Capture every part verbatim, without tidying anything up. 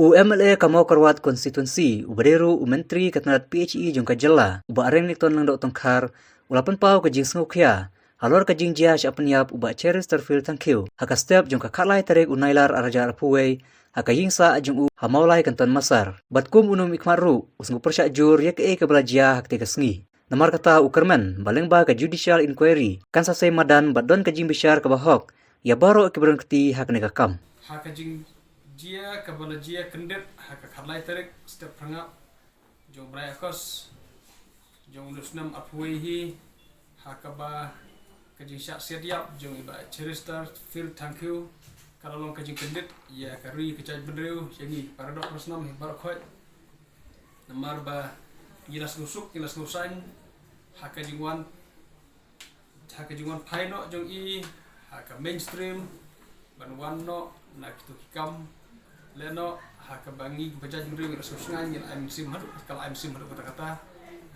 U M L A ka Mawkyrwat Constituency, uba dei ruh u Myntri ka tnad P H E jong ka jylla, u Bah Renglington Lyngdoh Tongkhar, u la pynpaw ka jingsngewkhia halor ka jingjia shah pynïap u Bah Cheristerfield Thangkhiew ha ka step jong ka khatlai tarik u Nailar arhajar arphew wei, ha ka ïingsah jong u ha Mawlai Kynton Massar. Bad kum u nongmihkhmat ruh, u sngewpyrshah jur ïa kaei kaba la jia ha katei ka sngi. Namar kata u kyrmen ba lyngba ka judicial inquiry kan sa sei madan bad don ka jingbishar kaba hok ïa baroh kiba don kti ha kane ka kam. Ha ka jingjia kaba la jia kyndit ha ka khatlai tarik step phyrngap jong u bnai August jong u snem arphew wei hi, ha kaba ka jingshah siat ïap jong i Bah Cheristerfield Thangkhiew ka la long ka jingkyndit ïa ka ri ka jaitbynriew, ïa ngi para doh para snam hi baroh khoit. Namar ba ngi la sngewsuk, ngi la sngewsaiñ ha ka jingwan, ha ka jingwan phai noh jong i ha ka mainstream, ban wan noh na kito ki kam, leh noh ha kaba ngi kiba jaitbynriew ngi la sngewsynei, ngi la ai mynsiem haduh, ka la ai mynsiem haduh katta katta.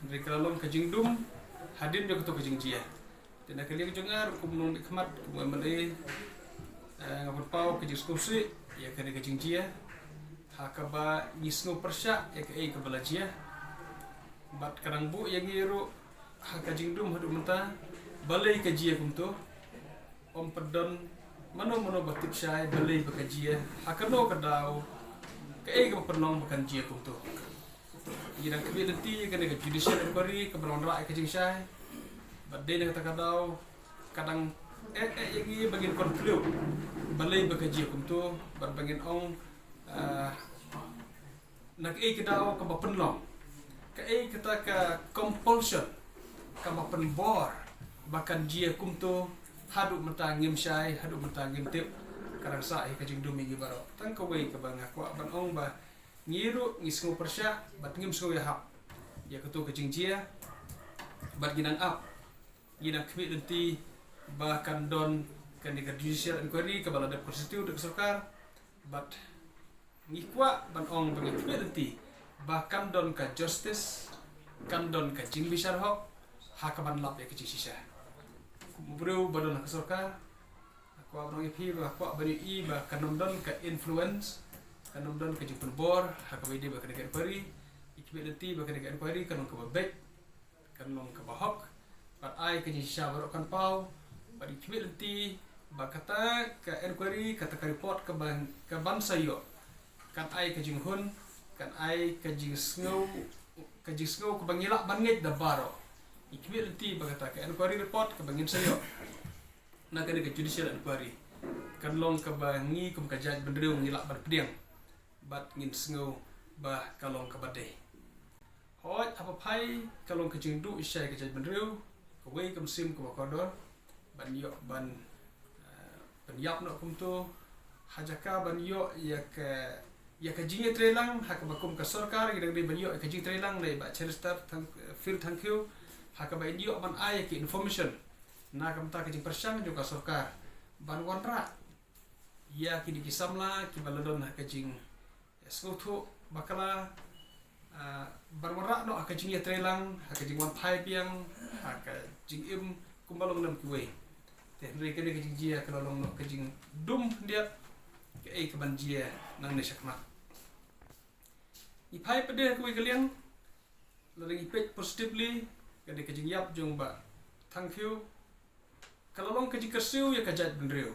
Hynrei ka la long ka jingdum hadien jong kato ka jingjia. Te na ka liang jong nga ruh kum u nongmihkhmat, kum u M L A, eh, nga pynpaw ka jingsngewsih ïa kane ka jingjia, ha kaba ngi sngewpyrshah ïa kaei kaba la jia. Bad ka dang buh ïa ngi ruh ha ka jingdum haduh mynta, balei ka jia kumto. Ym pat don mano mano ba tip shai balei ba ka jia, ha kano ka daw, kaei kaba pynlong ba kan jia kumto. Ngi dang khmih lynti ïa kane ka judicial inquiry kaba wanrah ïa ka jingshai. Bad dei na kata ka daw ka dang eh eh ïa ngi ba ngin conclude balei ba ka jia kumto, bad ba ngin ong, ah, na kaei ka daw kaba pynlong, kaei kata ka compulsion kaba pynbor ba kan jia kumto. Haduh mynta ngim shai, haduh mynta ngim tip. Ka dang sah ïa ka jingdum ïa ngi baroh. Tang kawei kaba nga kwah ban ong ba ngi ruh ngi sngewpyrshah bad ngim sngewïahap ïa kato ka jingjia. Bad ngi nang ap, ngi nang khmih lynti ba kan don kane ka judicial inquiry kaba la dep constitute da ka sorkar. Bad ngi kwah ban ong ba ngi khmih lynti ba kan don ka justice, kan don ka jingbishar hok ha kaban lap ïa ka jingshisha. Kum u briew ba don ha ka sorkar, nga kwah ban ong ïa phi ba nga kwah ban ïohi ba kan ym don ka influence, kan ym don ka jingpynbor ha kaba ïadei bad kane ka inquiry. Ngi khmih lynti ba kane ka inquiry kan long kaba beit, kan long kaba hok, bad ai ka jingshisha baroh kan paw. Bad ngi khmih lynti ba kata ka inquiry, kata ka report kaba, kaban sa ïoh, kan ai ka jinghun, kan ai ka jingsngew, ka jingsngew kaba ngi lah ban ngeit da baroh. Ngi khmih lynti ba kata ka inquiry report kaba ngin sa ïoh na kane ka judicial inquiry kan long kaba ngi kum ka jaitbynriew ngi lah ban pdiang bad ngin sngew ba ka long kaba dei. Hooid, haba phai ka long ka jingduh ïa ka jaitbynriew, kawei ka mynsiem kaba kordor ban ïoh ban, eh, ban ïap noh kumto, ha jaka ban ïoh ïa ka, ïa ka jingïatreilang ha kaba kum ka sorkar ngi dang dei ban ïoh ïa ka jingtreilang na i Bah Cheristerfield Thangkhiew, ha kaba in ïoh ban ai ïa ki information na ka bynta ka jingpyrshang jong ka sorkar ban wanrah ïa kine ki samla kiba la don ha ka jing sngewthuh bakla, ah, ban wanrah noh ha ka jingïatreilang, ha ka jingwan phai biang, ha ka jingim kumba long lem kiwei. Te hynrei kane ka jingjia ka la long noh ka jingdum khyndiat kaei kaban jia nangne shakhmat. Ngi phai pat de ha kawei ka liang, lada ngi peit positively, kane ka jingïap jong Bah Thangkhiew ka la long ka jingkyrsiew ïa ka jaitbynriew.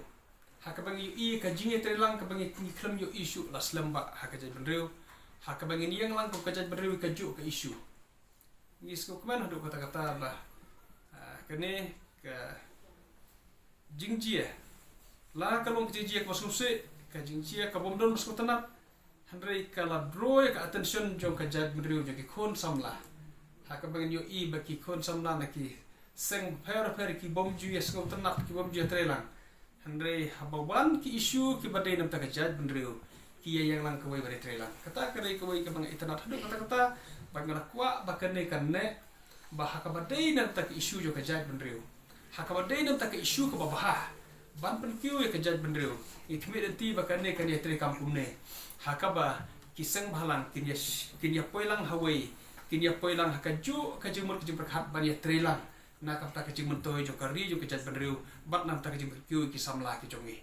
Ha kaba ngi ïohi ka jingïatreilang kaba ngi, ngi khlem ïohi shuh la slem bah ha ka jaitbynriew. Ha kaba ngin ïeng lang kum ka jaitbynriew ïa kajuh ka issue. Ngi sngewkmen haduh katta katta ba, ah, kane ka jingjia, la ka long ka jingjia kaba sngewsih, ka jingjia ka bym don ba sngewtynnat, hynrei ka la draw ïa ka attention jong ka jaitbynriew, jong ki khun samla. Ha kaba ngin ïohi ba ki khun samla na ki seng bapher bapher ki bym ju ïa sngewtynnat, ki bym ju ïatreilang. Hynrei haba wan ki issue kiba dei na bynta ka jaitbynriew, ki ïa ïeng lang kawei ba dei treilang. Kata ka dei kawei kaba nga itynnat haduh katta katta, bad nga la kwah ba kane kan neh, ba ha kaba dei na bynta ka issue jong ka jaitbynriew, ha kaba dei na bynta ka issue kaba bha ban pynkiew ïa ka jaitbynriew, ngi khmih lynti ba kane kan ïatreikam kumne. Ha kaba ki seng bhalang kin ïa, kin ïa poi lang ha wei, kin ïa poi lang ha kajuh ka jingmut ka jingpyrkhat ban ïatreilang na ka bynta ka jingmyntoi jong ka ri jong ka jaitbynriew, bad na bynta ka jingpynkiew ïa ki samla ki jong ngi.